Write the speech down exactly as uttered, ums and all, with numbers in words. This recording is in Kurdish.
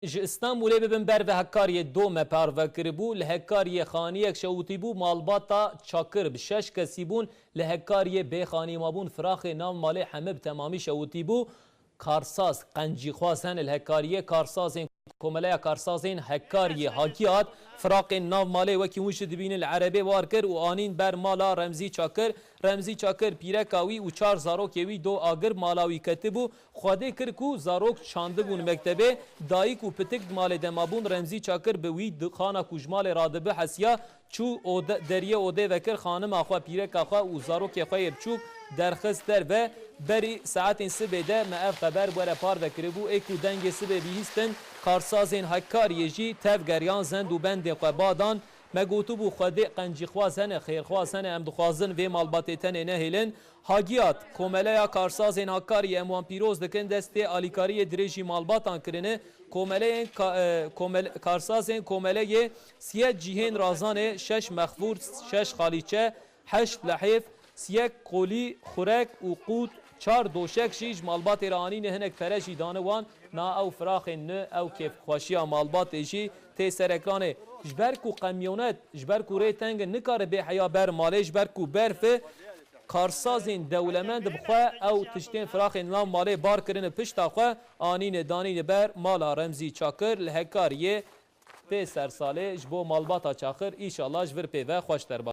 Ji Îstanbulê bibin ber ve Hekkariyê do me parve kiribû. Li Hekkariyê xaniyek şewitîbû, malbata Çakir bi şeş kesî bûn. Li Hekkariyê bê xanî mabûn, firaxê nav malê heme bi temamî şewitîbû. Karsaz, qencîxwaz hene li Hekkariyê. Karsazên Komeleya Karsazên Hekkariyê Hakiyat, firaqên nav malê wekî hûn jî dibînin li erebê war kir û anîn ber mala Remzî Çakir. Remzî Çakir, pîreka wî û çar zarokê wî do agir mala wî ketibû. Xwedê kir ku zarok çandibûn mektebê, dayik û pitik di malê de mabûn. Remzî Çakir bi wî di xana ku ji malê radibe hesiya, çû ode, deriyê odê vekir, xanima xwe, pîreka xwe û zarokê xwe yê biçûk derxist derve. Berî saetên sibê de me ev xeber were parve kiribû. Ê ku dengê sibê bihîstin, karsazên Hekkariyê jî tev geriyan, zend û bendên xwe badan. Me gotibû, Xwedê qencîxwaz hene, xêrxwaz hene, em dixwazin vê malbatê tenê nehêlin. Hagiyat, Komeleya Karsazên Hakariyê, em wan pîroz dikin, destê alîkariyê dirêjî malbatan kirine. Komeleyên ka-, e, komel-, karsazên komeleyê siyet cihên razanê, şeş mexfûr, şeş xalîçe, heşt lehêf, siyek qolî, xurek û qût, çar doşek jî ji malbatê re anîne, hinek pere jî dane wan. Na ew firaxên nû, ew kêfxweşiya malbatê jî tê ser ekranê. Ji ber ku qemyonet, ji ber ku rê teng in, nikare bê heya ber malê, ji ber ku berf e, karsazên dewlemend bi xwe ew tiştên firaxên nav malê bar kirine pişta xwe, anîne danîne ber mala Remzî Çakir li Hekariyê. Tê ser salê ji bo malbata Çakir, îşallah ji vir pê ve xweş derba.